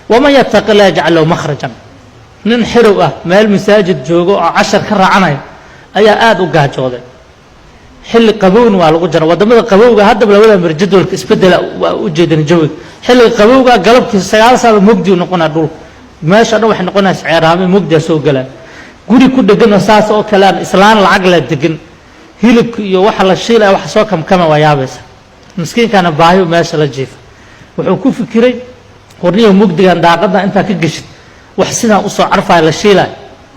Waman yattaqi llah yajcal lahu makhrajan. Nin xirow ah, meel masaajid joogo oo cashar ka raacanaya, ayaa aada u gaajooday. Xilli qabowna waa lagu jara waddamada qabowga. Haddaba labada mar jadwalka isbedela waa u jeedan jawiga. Xilliga qabowga galabkii 9 saac mugdi u noqonaa dhulka, meesha dhan waxay noqonaysa ceeraame, mugdia soo galaa. Guri ku dheganoo saas oo kale aan islaan lacag la degan, hilibka iyo waxa la shiilaya waxa soo kamkama, waa yaabaysa. Miskiinkana baahi meesha la jiifa. Wuxuu ku fikiray, warniyo, mugdigan daaqada intaa ka geshid, wax sidaan usoo carfaya la shiilaya,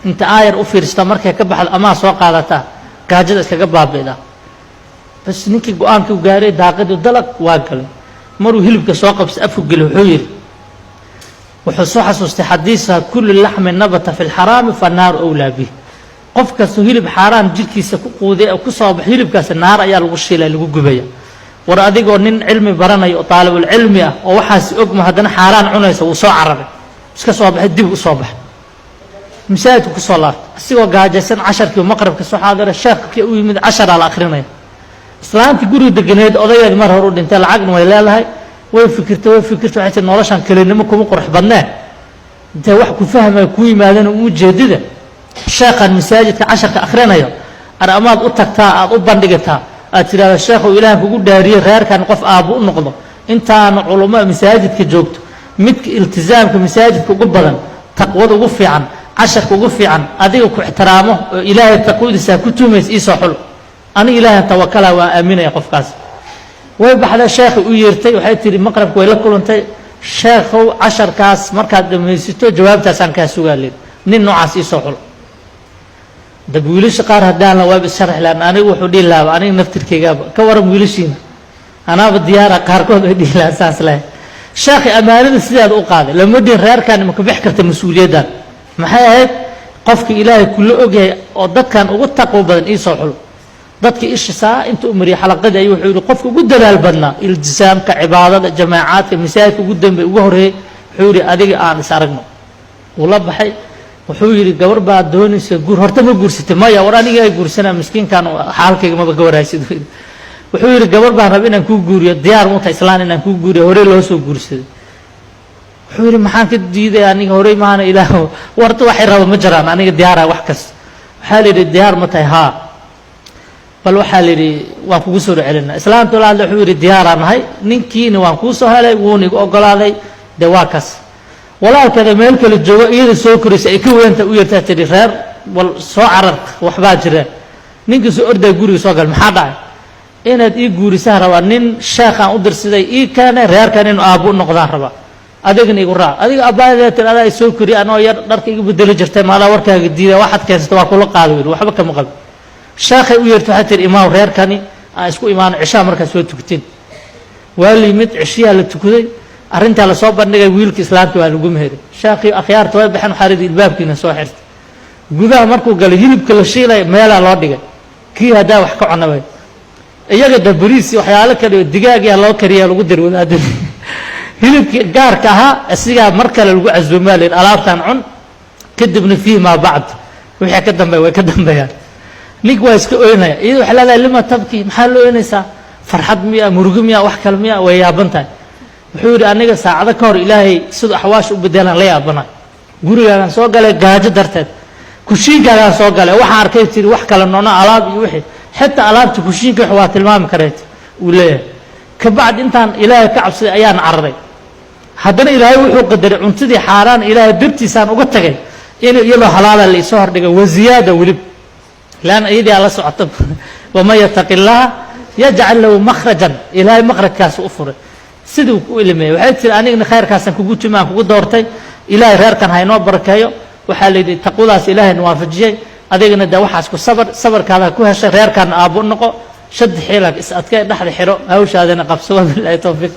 inta aayar u fiirsata, markay ka baxdo amaa soo qaadataa, gaajada iskaga baabi'daa. Bas, ninkii go-aanka u gaaray, daaqadii dalaq waa galay. Maruu hilibka soo qabsay, afku geli, wuxuu yidhi, wuxuu soo xasuustay xadiisa: كل لحم نبت في الحرام فالنار أولى به. Qof kastoo hilib xaaraan jirkiisa ku quuday ku soo baxo, hilibkaasi naar ayaa lagu shiilaya, lagu gubaya. War, adigoo nin cilmi baranaya oo taalibulcilmi ah oo waxaasi ogma, haddana xaaraan cunaysa. Wuu soo cararay, iska soo baxay, dib u soo baxay, masaajidka kusoo laabtay asigoo gaajaysan. Casharkii maqribka soo xaadira, sheekii u yimid, casharaa la akrinaya. Islaantii guriga deganeed, odageed mar hore u dhintay, lacagna way leedahay. Way fikirtay, way fikirtay, waxay tii, noloshan kelinimo kuma qurux badnee, intee wax ku fahmaya kuu yimaadana uma jeedida, sheekhan masaajidka casharka akhrinayo ar amaad u tagtaa, aad u bandhigataa, aad tidhahda: "Sheekhow, ilaahan kugu dhaariyey, reerkan qof aabbo u noqdo, intaana culummo masaajidka joogto, midka iltisaamka masaajidka ugu badan, taqwada ugu fiican, casharka ugu fiican, adiga ku ixtiraamo oo Ilaahay taqwadiisa ku tuumaysa, iisoo xul. Aniga Ilaahan tawakala, waan aaminaya qofkaas." Way baxday, sheekhay u yeertay, waxay tihi, maqrabka way la kulantay: "Sheekhow, casharkaas markaad dhammaysato jawaabtaasaan kaa sugaa leed, nin noocaas iisoo xul." Dab wiilasha qaar haddaan la waaba isharxi lahan, anigu wuxuu dhihi lahaaba, aniga naftirkeygaaba ka waran, wiilashiina anaaba diyaara, qaarkood way dhihi lahaa saas leh. Sheekhay ammaanada sidaada u qaaday, lama dhihin reerkan ma ka bixi karta mas-uuliyaddan. Maxay ahayd? Qofka Ilaahay kula ogyahay oo dadkan ugu taqwo badan iisoo xul. Dadka isha saa inta u mariyay xalaqadii ayuu wuxuu yihi, qofka ugu dadaal badnaa iltisaamka, cibaadada, jamaacaadka, masaajidka ugu dambe, ugu horreeyey, wuxuu yidhi, "Adiga aan is aragno." Wuu la baxay. Wuxuu yidhi, "Gabar baa doonaysa guur, horta ma guursatay?" "Maya." "War, aniga ay guursanaa, miskiinkan xaalkayga maba ka warhaysid." Wuxuu yidhi, "Gabar baan raba inaan kuu guuriyo, diyaar muta islaan inaan kuu guuriyo? Horey loo soo guursaday." Wuxuu yidhi, "Maxaan ka diiday aniga? Horey maana Ilaah warta waxay raba ma jiraan, aniga diyaara wax kasta." Waxaa la yidhi, "Diyaar ma tahay?" "Haa." "Bal," waxaa la yidhi, "waan kugu soo celinaa." Islaamta la hadlay, wuxuu yidhi, "Diyaaraan nahay, ninkiina waan kuu soo helay, wuuna igu ogolaaday." Dee waa kas, walaalkeeda meel kale joogo, iyada soo koraysa, ay ka weynta, u yartaa, tidhi, "Reer, wal soo carar, waxbaa jira." Ninkii soo ordaya, guriga soo gal. "Maxaa dhacay?" "Inaad ii guurisaan rabaa, nin sheekhaan u dirsiday ii keenay, reerkan inuu aabbo u noqdaan rabaa, adigana igu raac." "Adiga abbaayadeed tir, adaa i soo koriya, anoo yar dharka iga bedeli jirtay, maadaa warkaaga diida? Waxaad keensata waa kula qaada." Yidhi, "Waxba kama qabin." Sheekhay u yeertay, waxay tihi, "Imaaw, reerkani aan isku imaano cishaha markaa soo tukatin." Waa la yimid, cishiyaa la tukaday, arrintaa lasoo bandhigay, wiilka islaamta waa lagu meheray. Sheekhii akhyaarta way baxeen, waxaa ridi ilbaabkiina soo xirtay. Gudaha markuu galay, hilibka la shiilay meelaa loo dhigay, kii haddaa wax ka conabay iyaga da bariis, waxyaalo kale, digaagyaa loo kariya, lagu dir wadaadada. Hilibkii gaarka ahaa isigaa mar kale lagu casuumaa, la yidhi, "Alaabtan cun, kadibna fiih maa bacd, wixii ka dambeeya way ka dambeeyaan." Ninka waa iska oynaya. Iyada waxay leedahay, "لم تبكي?" Maxaa loo oynaysaa? Farxad miya, murugo miya, wax kale miya? Way yaaban tahay. Wuxuu yidhi, "Aniga saacado ka hor Ilaahay siduu axwaasha u bedelaan la yaabanay. Gurigaagaan soo galay gaajo darteed, kushiinkaagaan soo galay, waxaan arkay," tiri, "wax kale nono, alaab iyo wixii, xitaa alaabta kushiinka wax waa tilmaami kareet," uu leeyahay. "Kabacdi intaan Ilaahay ka cabsaday ayaan cararay. Haddana Ilaahay wuxuu qadaray cuntadii xaaraan Ilaahay dartiisaan uga tagay in iyadoo halaala la isoo hordhigay, waziyaada welib, leanna iyadii aa la socota. ومن يتق الله يجعل له مخرجا. Ilaahay makhrajkaas u furay, siduu ku ilmeeyey. Waxay tiri, "Anigana khayrkaasaan kugu timi, aan kugu doortay. Ilaahay reerkan ha inoo barakeeyo." Waxaa la yidhi, taqwadaas Ilaahay na waafajiyey, adigana dee waxaas ku sabar, sabarkaada ku heshay, reerkaana aabbo noqo, shad xiilak, is adkee, dhexda xiro, hawshaadina qabso. Wabilahi towfiiq.